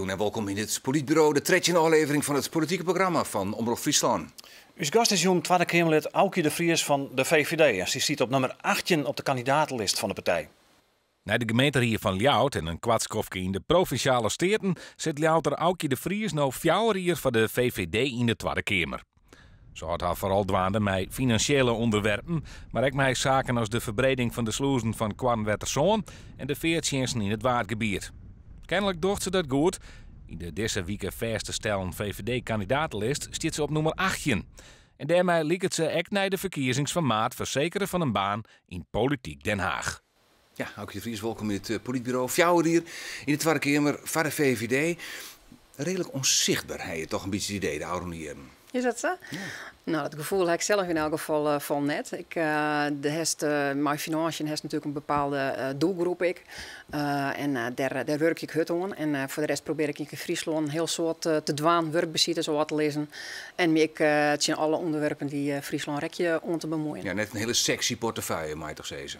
Goedenavond en welkom yn it Polytburo, de trettjinde ôflevering fan it politike programma fan Omrop Fryslân. Us gast is jûn Twadde Keamerlid Aukje de Vries fan de VVD en sy stiet op nûmer 18 op de kandidatelist fan de partij. Nei de gemeenterie fan Ljouwert en in koart skoftke yn de Provinsjale Steaten sit Ljouwerter Aukje de Vries no 4 jier foar de VVD yn de Twadde Keamer. Se hâldt har foaral dwaande mei finansjele ûnderwerpen, mar ek mei saken as de ferbreding fan de slûzen fan Koarnwertersân en de feartsjinsten yn it Waadgebiet. Kenlik docht se dat goed. Yn de dizze wike fêst te stellen VVD-kandidatelist stiet se op nûmer 18. En dêrmei liket se ek nei de ferkiezings fan maart fersekere fan in baan yn polityk Den Haag. Ja, Aukje de Vries, welkom yn it Polytburo. 4 jier yn de Twadde Keamer foar de VVD. Reedlik ûnsichtber, ha je toch in bytsje it idee, de ôfrûne jierren. Is dat sa? Ja. No, dat gefoel ha ik sels yn elk gefal fan net. Ik, de hast, mei finânsjes hast natuerlik in bepaalde doelgroep ik. En dêr wurkje ik hurd oan. En foar de rest probearje ik yn Fryslân in hiel soad te dwaan, wurkbesites ôf te lizzen. En my ek tsjin alle ûnderwerpen dy't Fryslân rekje oan te bemuoien. Ja, net in hiele sexy portefeuille, mei ik toch sizze.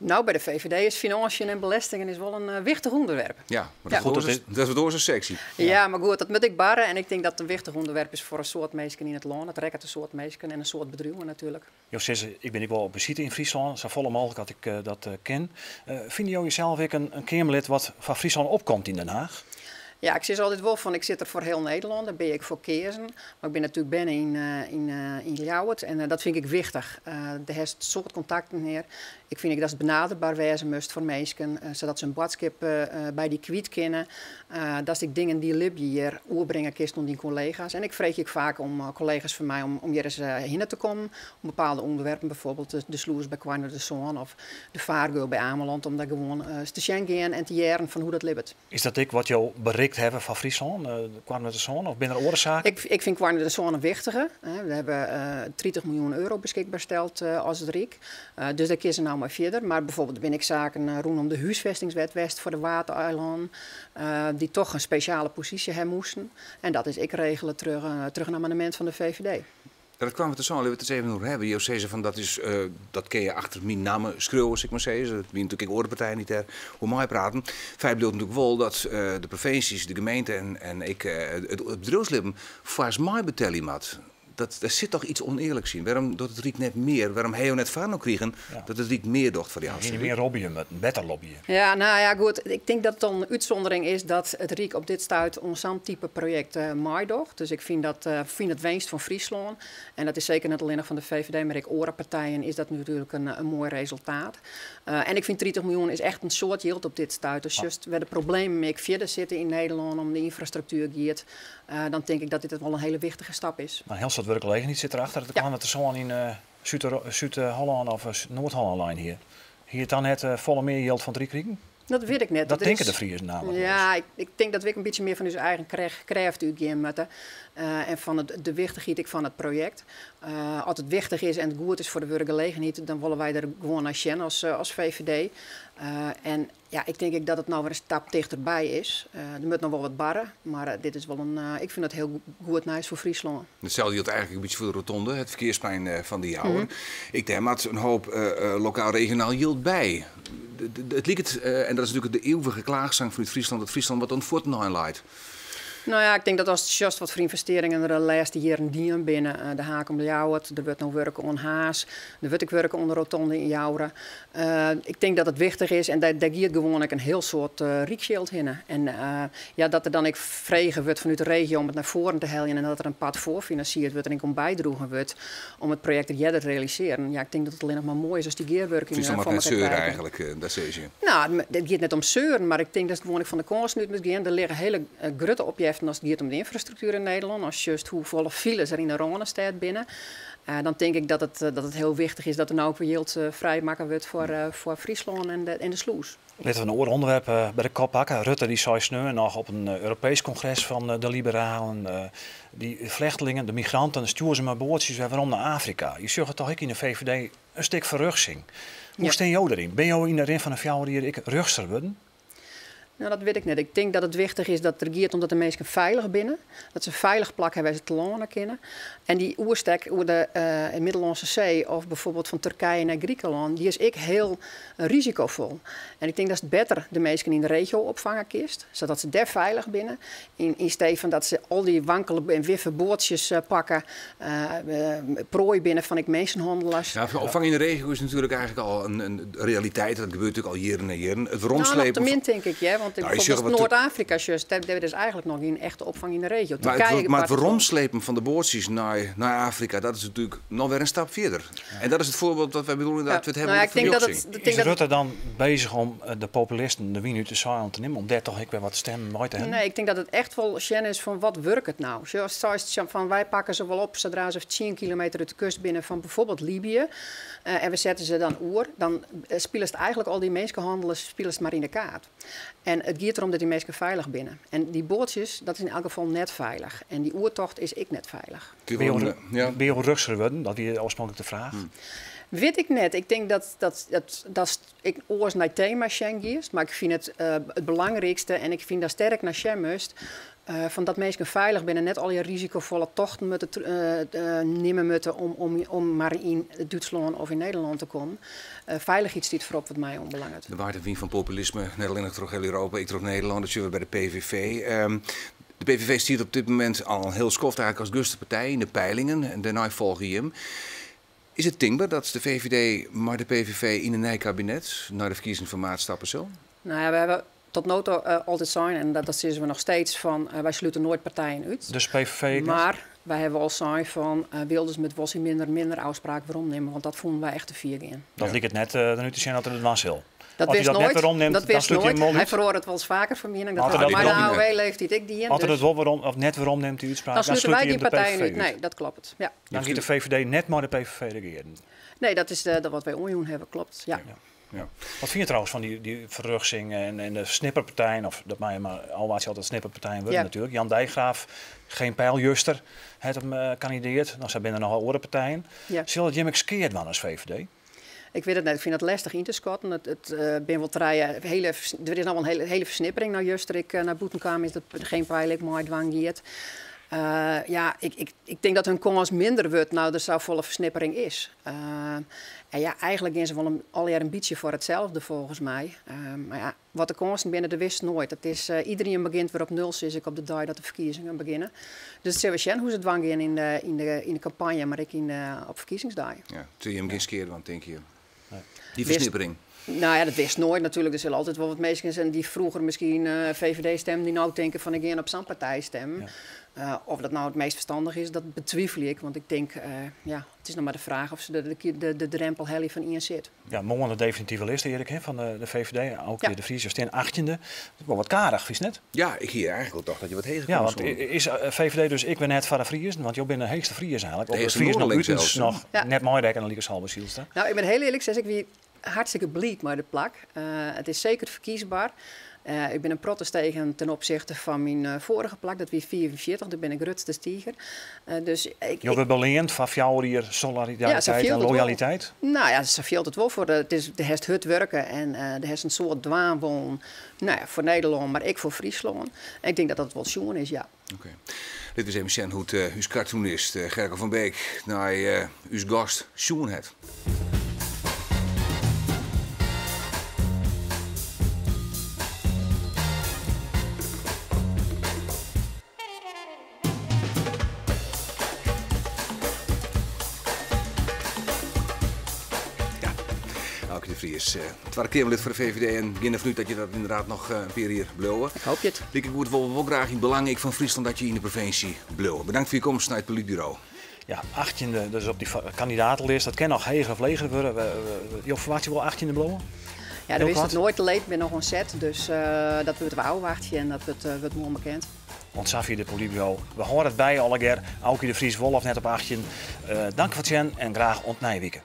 No, by de VVD is finânsjes en belestingen is wol in wichtich ûnderwerp. Ja, mar dat, is, dat is wat oars sexy. Ja, mar goed, dat moat ek barre. En ik tink dat it in wichtich ûnderwerp is foar in soad minsken yn it lân. It rekket in soad minsken en in soad bedriuwen natuerlik. Jo sizze, ik bin ek wol op besite yn Fryslân, safolle mooglik as ik dat kin. Fine jo josels ek in Keamerlid wat foar Fryslân opkomt yn Den Haag? Ja, ik sis altyd wol fan ik sit der foar hiel Nederlân, dêr bin ik foar keazen. Mar ik bin natuerlik berne yn Ljouwert en dat fyn ik wichtich. Der hast soad kontakten hjir. Ik fyn ek dat it benaderber wêze moat foar minsken, sadat se in boadskip by dy kwyt kinne. Dat ik dingen dy't libje hjir oerbringe kinst oan dyn kollega's. En ik freegje ek faak om kollega's fan my om hjir ris hinne te kommen. Om bepaalde ûnderwerpen, bygelyks de slûs by Koarnwertersân of de fargeul by Amelân, om dêr gewoan te sjen gean en te hearren fan hoe't dat libbet. Is dat ek wat jo berikt hawwe fan Fryslân, Koarnwertersân, of binne der oare saken? Ik fyn Koarnwertersân in wichtige. We hawwe 30 miljoen euro beskikber steld as it Ryk. Dus dêr kinne se no mei fierder. Mar bygelyks, der binne ek saken rûnom de húsfêstingswet west foar de Waadeilannen, dy't dochs in spesjale posysje hawwe moasten. En dat is ek regele troch in amendemint fan de VVD. Dat Koarnwertersân, litte we it ris even oer hawwe. Jo sizze fan dat kinne je achter myn namme skriuwe, sil ik mar sizze. Dat wiene natuerlik ek oare partijen dy't dêr oer meipraten. Feit bliuwt natuerlik wol dat de provinsjes, de gemeente en ek it bedriuwslibben foars meibetelje moat. Dêr sit toch yts ûnearliks yn. Wêrom docht it Ryk net mear? Wêrom ha jo net foar inoar krigen dat it Ryk mear docht foar dy Hiene mear lobbyen, better lobbyen. Ja, no ja, goed. Ik tink dat it in útsûndering is dat it Ryk op dit stuit oan sa'n type projekt meidocht. Dus ik fyn it winst fan Fryslân. En dat is seker net allinnich fan de VVD, mar ek oare partijen is dat natuerlik in moai resultaat. En ik fyn 30 miljoen is echt in soad jild op dit stuit. Dus just wêr't de problemen ek fierder sitte yn Nederlân om de ynfrastruktuer giet, dan tink ik dat dit wol in hiele wichtige stap is. Mar hiel soad wurkgelegenheid sit derachter. Dat Koarnwertersân yn Súd-Hollân of Noard-Hollân lein hie. Hie it dan net folle mear jild fan it Ryk krigen? Dat wit ik net. Dat tinke de Friezen nammentlik. Ja, ik tink dat we ek in bytsje mear fan ús eigen krêft útgean moatte. En fan de wichtichheid ek fan it projekt. As it wichtich is en it goed is foar de wurkgelegenheid, dan wolle wy der gewoan nei sjen as VVD. En ja, ik tink ek dat it no wer in stap tichterby is. Der moat noch wol wat barre, mar dit is wol in, ik fyn dat hiel goed nijs foar Fryslân. Itselde jildt eigentlik in bytsje foar de rotonde, it ferkearsplein fan de Jouwer. Ek dêr moat in hoop lokaal-regionaal jild by. It liket, en dat is natuerlik de ivige klaachsang fanút Fryslân, dat Fryslân wat oan de fuotten ein leit. No ja, ik tink dat ast sjochst wat foar ynvestearringen der de lêste jierren dien binne, de Haak om Ljouwert, der wurdt no wurke oan Harns, der wurdt ek wurke oan de rotonde yn Joure. Ik tink dat it wichtich is en dêr giet gewoan ek in hiel soad ryksjild hinne. En ja, dat der dan ek frege wurdt fanút de regio om it nei foaren te heljen en dat der in part foarfinansierd wurdt en ek om bydroegen wurdt om it projekt earder te realisearjen. Ja, ik tink dat it allinnich mar moai is as dy gearwurking Fryslân moat foar net elkoar seuren krijge. Eigentlik, dat sizze je. No, it giet net om seuren, mar ik tink dat it gewoan ek fan de kânsen út moat gean. Der lizze hiele grutte opjeften as it giet om de ynfrastruktuer yn Nederlân. Ast sjochst hoefolle files der yn de Rânestêd binne, dan tink ik dat it hiel wichtich is dat der no ek wer jild frijmakke wurdt foar Fryslân en de slûs. Litte we in oar ûnderwerp by de kop pakke. Rutte dy sei sneon noch op in Europeesk kongres fan de liberalen, dy flechtlingen, de migranten, stjoer se mei boatsjes wer werom nei Afrika. Je sjogge toch ek yn de VVD in stik ferrjochtsing. Hoe steane jo deryn? Binne jo yn de rin fan de 4 jier ek rjochtser wurden? Nou, dat wit ik net. Ik tink dat it wichtich is dat der giet om dat de minsken feilich binne. Dat se in feilich plak hawwe wêr't se telâne kinne. En dy oerstek oer de Middellânske See of bijvoorbeeld fan Turkije nei Grikelân, dy is ek hiel risikofol. En ik tink datst better de minsken yn de regio opfange kinst, sadat se dêr feilich binne, yn stee fan dat se al dy wankele en wiffe boatsjes pakke, proai binne fan ek mensenhannelers. Ja, opfang yn de regio is natuerlik eigentlik al in realiteit. Dat gebeurt natuerlik al jierren en jierren. It Nou, weromslepen noch te min tink ik, hear. Want Nou, je sjogge bijvoorbeeld wat Noard-Afrika, sjochst, dêr is eigentlik noch gjin echte opfang yn de regio. Maar Turkije het bart it wol. weromslepen fan de boatsjes nei Afrika, dat is natuerlik noch wer in stap fierder. En dat is it foarbyld dat wy bedoelen dat we it hawwe Nou ja, oer ik tink dat ferrjochting. it, ik tink Is dat Rutte dan bezich om de populisten de wyn út de seilen te nimmen, om dêr toch ek wer wat stimmen mei te hawwen? Nee, ik tink dat it echt wol sjen is fan wat wurket no. Sjoch, ast seist fan wy pakke se wol op sadra se 10 kilometer út de kust binne fan bijvoorbeeld Libië, en we sette se dan oer, dan spilest eigentlik al dy minskehannelers spilest mar yn de kaart. En it giet derom dat dy minsken feilich binne. En dy boatsjes, dat is yn elk gefal net feilich. En dy oertocht is ek net feilich. Ja. Binne jo rjochtser wurden? Dat wie oarspronklik de fraach. Wit ik net. Ik tink dat ik oars nei tema sjen giest, mar ik fyn it belangrykste en ik fyn dat sterk nei sjen moatst, fan dat minsken feilich binne en net al dy risikofolle tochten moatte nimme moatte om mar yn Dútslân of yn Nederlân te kommen. Feilichheid stiet foarop wat my oanbelanget. Der waait in wyn fan populisme, net allinnich troch hiel Europa, ek troch Nederlân. Dat sjogge we by de PVV. De PVV stiet op dit momint al in hiel skoft eigentlik as grutste partij yn de peilingen. En dêrnei folgje jim. Is it tinkber dat de VVD mei de PVV yn in nij kabinet nei de ferkiezings fan maart stappe sil? Nou ja, we hawwe tot no ta altyd sein, en dat sizze we noch steeds, fan wy slute noait partijen út. Dus PVV ek net? Mar wy hawwe al sein fan Wilders moat wol syn minder ôfspraak weromnimme, want dat fûnen wy echt te fier gean. Dat liket net der út te sjen dat er it dwaan sil. Dat As hy wist dat net noait. weromnimt, Dat dan wist slút hy noait. him wol Hy út. feroaret wolris faker fan miening. Dat As er hat dat mei de weromnimt. AOW-leeftiid ek dien. As er dus it wol werom, of net weromnimt, dy útspraak, dan dan slute slút wy hy gjin him de partijen PVV út. út. Nee, dat kloppet. Ja. Dan giet de VVD net mei de PVV regearen. Nee, dat is dat wat wy oanjûn hawwe, kloppet. Ja. Ja. Wat fyn je trouwens fan dy ferrjochting en de snipperpartijen, of dat mei mar al wat altyd snipperpartijen wurde natuerlik. Jan Dijkgraaf, geen pijl juster, hat him kandidearre. No, sa binne der noch oare partijen. Sil it jim ek skea dwaan as VVD? Ik wit it net, ik fyn dat lestich yn te skatten. It binne wol trije hiele, der is no wol in hiele fersnippering. No juster ik nei bûten kaam is dat Geen Pijl ek meidwaan giet. Ja, ik tink dat hun kâns minder wurdt no der safolle fersnippering is. En ja, eigentlik gean se wol allegear in bytsje foar itselde folgens my. Mar ja, wat de kânsen binne, dat witst noait. Iderien begjint wer op nul, sis ik, op de dei dat de ferkiezingen begjinne. Dus it sille we sjen hoe't se it dwaan gean yn de kampanje, mar ek op ferkiezingsdei. Ja, it sil jim gjin skea dwaan, tink je? Nee. Dy fersnippering? Nou ja, dat witst noait natuerlik. Der sille altyd wol wat minsken zijn dy't froeger miskien VVD stimden, dy't no tinke fan ik gean op sa'n partij stimmen. Of dat no it meast ferstannich is, dat betwivelje ik. Want ik tink, ja, it is noch mar de fraach oft se de drempel helje fan ien sit. Ja, moarn de definitive list, Erik, hè, fan de VVD. Aukje de Vries stean 18e. Dat is wol wat karich, fynst net? Ja, ik hie eigentlik wol tocht dat je wat heger Ja, komme want soene. is VVD dus ek wer net foar de Friezen? Want jo binne de heechste Fries eigentlik. De Op de heechste Fries nog Noarderling utens sels. noch net meirekkene lykas Halbe Zijlstra. Nou, ik bin hiel earlik, sis ik wie hartstikke bliid mei dit plak. It is seker ferkiesber. Ik bin in protte stegen ten opsichte fan myn foarige plak, dat wie 45, dêr bin ik grutste stiger. Dus ik, Jo wurde beleand foar 4 jier solidariteit Ja, sa en fielt it wol. loyaliteit? Nou ja, sa fielt it wol foar de, it is, der hast hurd wurke en der hast in soad dwaan wollen. Nou ja, foar Nederlân, mar ek foar Fryslân. En ik tink dat dat wol sjoen is, ja. Oké. Litte we ris even sjen hoe't ús cartoonist Gerko van Beek nei ús gast sjoen hat. Ja, Aukje de Vries, Twadde Keamerlid foar de VVD en gean derfan út dat je dat ynderdaad noch in pear jier bliuwe. Ik hoopje it. Likegoed wolle we wol graach yn belang ek fan Fryslân dat je yn de provinsje bliuwe. Bedankt foar je komst nei it Polytburo. Ja, 18e, dus op dy kandidatelist, dat kin noch heger of leger wurde. Jo ferwachtsje wol 18e bliuwe? Ja, Heel der is koart. it noait te leet, bin noch oan set, dus dat wurdt we ôfwachtsje en dat wurdt moarn bekend. Want sa fier dit Polytburo. We hâlde it by allegear. Aukje de Vries wol of net op 18. Dank foar it sjen en graach oant nije wike.